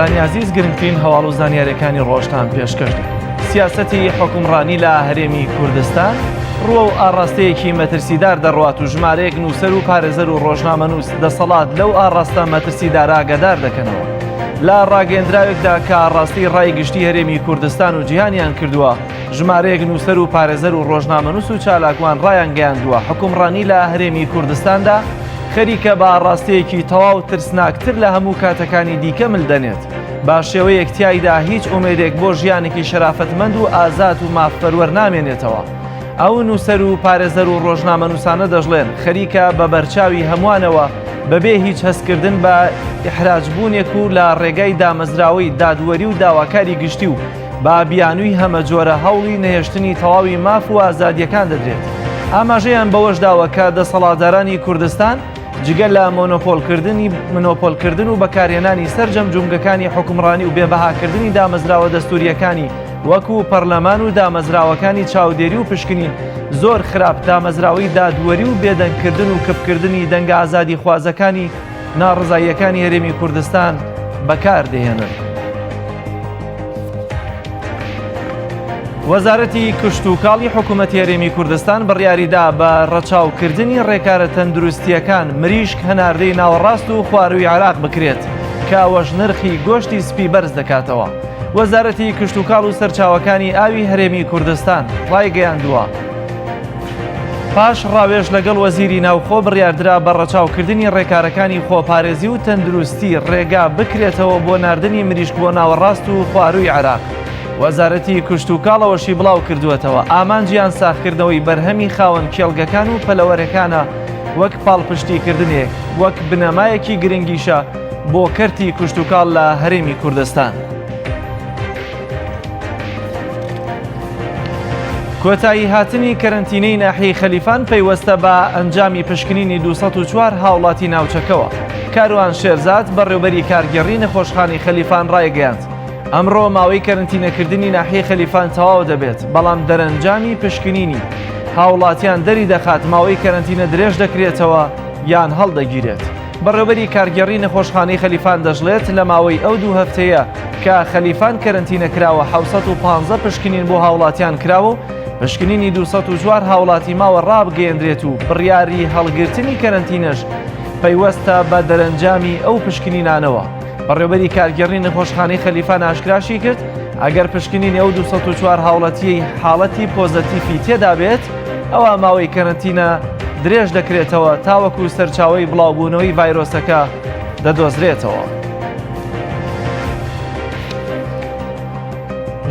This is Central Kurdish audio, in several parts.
بینەرانی ئازیز گرنگترین هەواڵ و زانیاریەکانی ڕۆژتان پێشکەش دەکەین. سیاسەتی حوکمڕانی لە هەرێمی کوردستان ڕووە و ئاڕاستەیەکی مەترسیدار دەڕوات و ژمارەیەک نووسەر و پارێزەر و ڕۆژنامەنووس دەسەڵات لەو ئاڕاستە مەترسیدارە ئاگادار دەکەنەوە. لە ڕاگەیەندراوێکدا کە ئاڕاستەی ڕای گشتی هەرێمی کوردستان و جیهانیان کردووە، ژمارەیەک نووسەر و پارێزەر و ڕۆژنامەنووس و چالاکوان ڕایانگەیاندووە حوکمڕانی لە هەرێمی کوردستاندا خەریکە بە ئاڕاستەیەکی تەواو ترسناکتر لە هەموو کاتەکانی دیکە مل دەنێت، بە شێوەیەک تیایدا هیچ ئومێدێک بۆ ژیانێکی شەرافەتمەند و ئازاد و مافپەروەر نامێنێتەوە. ئەو نووسەر و پارێزەر و ڕۆژنامەنووسانە دەشڵێن، خەریکە بە بەرچاوی هەمووانەوە بەبێ هیچ هەستکردن بە ئیحراجبوونێک و لە ڕێگای دامەزراوەی دادوەری و داواکاری گشتی و بە بیانووی هەمەجۆرە هەوڵی نەهێشتنی تەواوی ماف و ئازادییەکان دەدرێت. ئاماژەیان بەوەشداوە کە دەسەڵاتدارانی کوردستان جگە لە مۆنۆپۆلکردنی منۆپۆلکردن و بەکارهێنانی سەرجەم جومگەکانی حوکمڕانی و بێبەهاکردنی دامەزراوە دەستوورییەکانی وەکو پەرلەمان و دامەزراوەکانی چاودێری و پشکنین زۆر خراپ دامەزراوەی دادوەری و بێدەنگکردن و کپکردنی دەنگە ئازادیخوازەکانی ناڕەزاییەکانی هەرێمی کوردستان بەکار دەهێنن. وەزارەتی کشتوکاڵی حکوومەتی هەرێمی کوردستان بڕیاریدا بە ڕەچاوکردنی ڕێکارە تەندروستییەکان مریشک هەناردەی ناوەڕاست و خوارووی عێراق بکرێت کە ئەوەش نرخی گۆشتی سپی بەرز دەکاتەوە. وەزارەتی کشتوکاڵ و سەرچاوەکانی ئاوی هەرێمی کوردستان ڕایگەیاندووە، پاش ڕاوێژ لەگەڵ وەزیری ناوخۆ بڕیاردرا بە ڕەچاوکردنی ڕێکارەکانی خۆپارێزی و تەندروستی ڕێگا بکرێتەوە بۆ ناردنی مریشک بۆ ناوەڕاست و خوارووی عێراق. وەزارەتی کشتوکاڵ ئەوەشی بڵاوکردووەتەوە، ئامانجیان ساغکردنەوەی بەرهەمی خاوەن کێڵگەکان و پەلەوەرەکانە وەک پاڵپشتیکردنێک، وەک بنەمایەکی گرنگیشە بۆ کەرتی کشتوکاڵ لە هەرێمی کوردستان. کۆتایی هاتنی کەرەنتینەی ناحیەی خەلیفان پەیوەستە بە ئەنجامی پشکنینی 204 هاوڵاتی ناوچەکەوە. کاروان شێرزاد بەڕێوبەری کارگێڕی نەخۆشخانەی خەلیفان ڕایگەیاند، ئەمڕۆ ماوەی کەرەنتینەکردنی ناحیەی خەلیفان تەواو دەبێت، بەڵام دەرەنجامی پشکنینی هاوڵاتیان دەریدەخات ماوەی کەرەنتینە درێژ دەکرێتەوە یان هەڵدەگیرێت. بەڕێوبەری کارگێڕی نەخۆشخانەی خەلیفان دەشڵێت، لە ماوەی ئەو دوو هەفتەیە کە خەلیفان کەرەنتینە کراوە 715 پشکنین بۆ هاوڵاتیان کراوە و پشکنینی 204 هاوڵاتی ماوە ڕابگەیەندرێت و بڕیاری هەڵگرتنی کەرەنتینەش پەیوەستە بە دەرەنجامی ئەو پشکنینانەوە. بەڕێوبەری کارگێڕی نەخۆشخانەی خەلیفان ئاشکراشی کرد، ئەگەر پشکنینی ئەو 204 هاوڵاتیەی حاڵەتی پۆزەتیفی تێدا بێت، ئەوا ماوەی کەرەنتینە درێژ دەکرێتەوە تاوەکو سەرچاوەی بڵاوبوونەوەی ڤایرۆسەکە دەدۆزرێتەوە.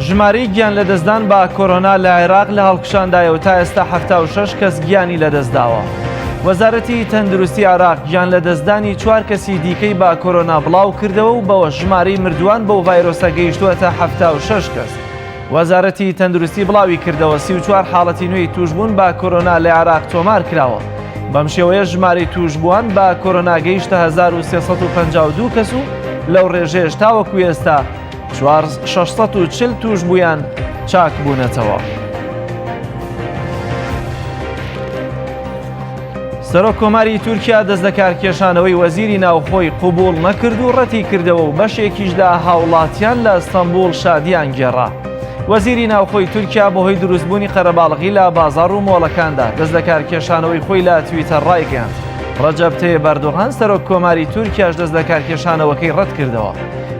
ژمارەی گیان لەدەستدان بە کۆرۆنا لە عێراق لە هەڵکشاندایە و تا ئێستا 76 کەس گیانی لەدەستداوە. وەزارەتی تەندروستی عێراق گیان لەدەستدانی چوار کەسی دیکەی بە کۆرۆنا بڵاو کردەوە و بەوە ژمارەی مردووان بەو ڤایرۆسە گەیشتووەتە 76 کەس. وەزارەتی تەندروستی بڵاوی کردەوە 34 حاڵەتی نوێی تووشبوون بە کۆرۆنا لە عێراق تۆمار کراوە. بەم شێوەیە ژمارەی تووشبووان بە کۆرۆنا گەیشتە 1352 کەس و لەو ڕێژەیەش تاوەکو ئێستا 640 تووشبوویان چاکبوونەتەوە. سەرۆک کۆماری تورکیا دەست لەکارکێشانەوەی وەزیری ناوخۆی قبوڵ نەکرد و ڕەتی کردەوە و بەشێکیش لە هاوڵاتیان لە ئەستەنبوڵ شادیان گێڕا. وەزیری ناوخۆی تورکیا بەهۆی دروستبوونی قەرەباڵغی لە بازاڕ و مۆڵەکاندا دەست لەکارکێشانەوەی خۆی لە تویتەر ڕایگەیاند. ڕەجەب تەیب ئەردۆغان سەرۆک کۆماری تورکیاش دەست لەکارکێشانەوەکەی ڕەتکردەوە.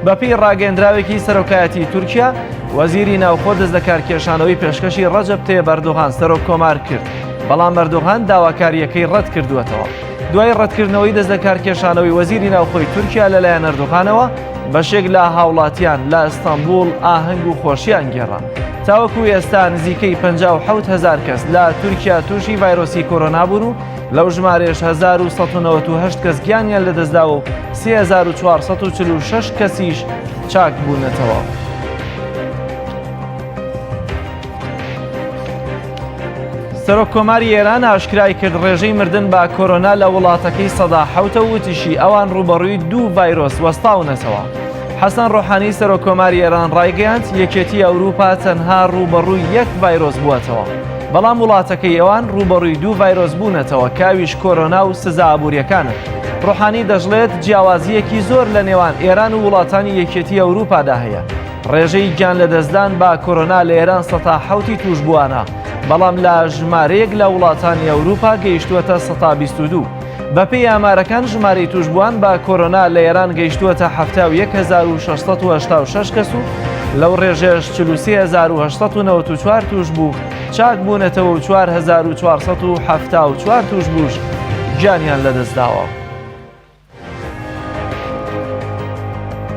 بەپێی ڕاگەیەندراوێکی سەرۆکایەتی تورکیا، وەزیری ناوخۆ دەست لەکارکێشانەوەی پێشکەشی ڕەجەب تەیب ئەردۆغان سەرۆک کۆمار کرد. بەڵام ئەردۆغان داواکارییەکەی ڕەتکردووەتەوە. دوای ڕەتکردنەوەی دەستلەکارکێشانەوەی وەزیری ناوخۆی تورکیا لەلایەن ئەردۆغانەوە، بەشێک لە هاوڵاتیان لە ئەستەنبوڵ ئاهەنگ و خۆشیان گێڕا. تاوەکو ئێستا نزیکەی 57 هەزار کەس لە تورکیا تووشی ڤایرۆسی کۆرۆنا بوون و لەو ژمارەیەش 1198 کەس گیانیان لەدەستداوە و 3446 کەسیش چاکبوونەتەوە. سەرۆک کۆماری ئێران ئاشکرای کرد ڕێژەی مردن بە کۆرۆنا لە وڵاتەکەی سەدا حەوتە و وتیشی ئەوان ڕووبەڕووی دوو ڤایرۆس وەستاونەتەوە. حەسەن ڕۆحانی سەرۆک کۆماری ئێران ڕایگەیاند یەکێتی ئەوروپا تەنها ڕووبەڕووی یەک ڤایرۆس بووەتەوە، بەڵام وڵاتەکەی ئەوان ڕووبەڕووی دوو ڤایرۆس بوونەتەوە کە ئەویش کۆرۆنا و سزا ئابوورییەکانن. ڕۆحانی دەشڵێت جیاوازییەکی زۆر لە نێوان ئێران و وڵاتانی یەکێتی ئەوروپادا هەیە. ڕێژەی گیان لەدەستدان بە کۆرۆنا لە ئێران سەتا حەوتی تووشبووانە، بەڵام لە ژمارەیەک لە وڵاتانی ئەوروپا گەیشتووەتە سەتا 22. بەپێی ئامارەکان ژمارەی تووشبووان بە کۆرۆنا لە ئێران گەیشتووەتە 71686 کەس و لەو ڕێژەیەش 43894 تووشبوو چاک بوونەتەوە و 4474 تووشبووش گیانیان لەدەستداوە.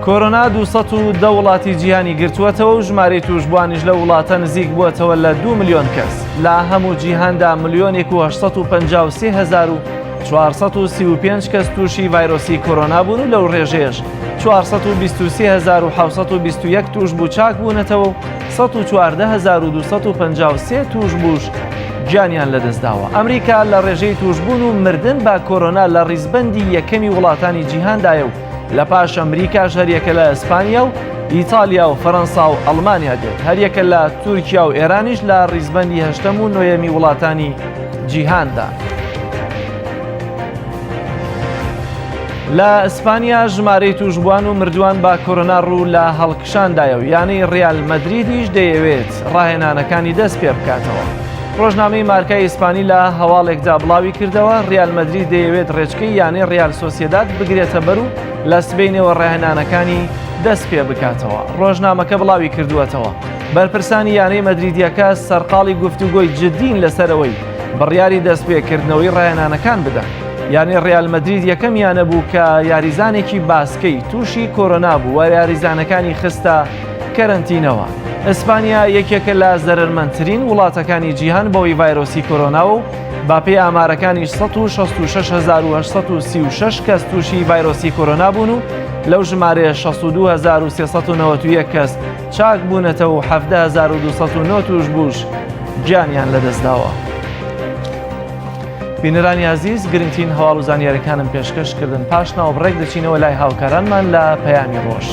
کۆرۆنا 210 وڵاتی جیهانی گرتووەتەوە و ژمارەی تووشبووانیش لە وڵاتە نزیک بووەتەوە لە 2 ملیۆن کەس لە هەموو جیهاندا ملیۆنێک و 853 کەس تووشی ڤایرۆسی کۆرۆنا بوون و لەو ڕێژەیەش 423721 تووش بوو چاک بوونەتەوە و 114253 تووشبووش گیانیان لەدەستداوە. ئەمریکا لە ڕێژەی تووشبوون و مردن بە کۆرۆنا لە ڕیزبەندی یەکەمی وڵاتانی جیهاندایە و لە پاش ئەمریکاش هەریەکە لە ئیسپانیا و ئیتالیا و فەرەنسا و ئەڵمانیا دێت. هەریەکە لە تورکیا و ئێرانیش لە ڕیزبەندی هەشتەم و نۆیەمی وڵاتانی جیهاندا. لە ئیسپانیا ژمارەی تووشبووان و مردووان بە کۆرۆنا ڕوو لە هەڵکشاندایە و یانەی ڕیال مەدریدیش دەیەوێت ڕاهێنانەکانی دەست پێ بکاتەوە. ڕۆژنامەی مارکای ئیسپانی لە هەواڵێکدا بڵاوی کردەوە ڕیال مەدرید دەیەوێت ڕێچکەی یانەی ڕیال سۆسیداد بگرێتە بەر و لە سبەینێوە ڕاهێنانەکانی دەست پێ بکاتەوە. ڕۆژنامەکە بڵاوی کردووەتەوە بەرپرسانی یانەی مەدریدیەکە سەرقاڵی گفتوگۆی جددین لەسەرەوەی بڕیاری دەستپێکردنەوەی ڕاهێنانەکان بدەن. یانەی ڕیال مەدرید یەکەم یانە بوو کە یاریزانێکی باسکەی تووشی کۆرۆنا بوو و یاریزانەکانی خستە کەرەنتینەوە. ئیسپانیا یەکێکە لە زەرەرمەندترین وڵاتەکانی جیهان بەوەی ڤایرۆسی کۆرۆناوە و بەپێی ئامارەکانیش 166836 کەس تووشی ڤایرۆسی کۆرۆنا بوون و لەو ژمارەیە 62391 کەس چاک بوونەتەوە و 17209 تووشبووش گیانیان لەدەستداوە. بینەرانی ئازیز گرنگترین هەواڵ و زانیاریەکانم پێشکەش کردن پاش ناوبڕێک دەچینەوە لای هاوکارانمان لە پەیامی ڕۆژ.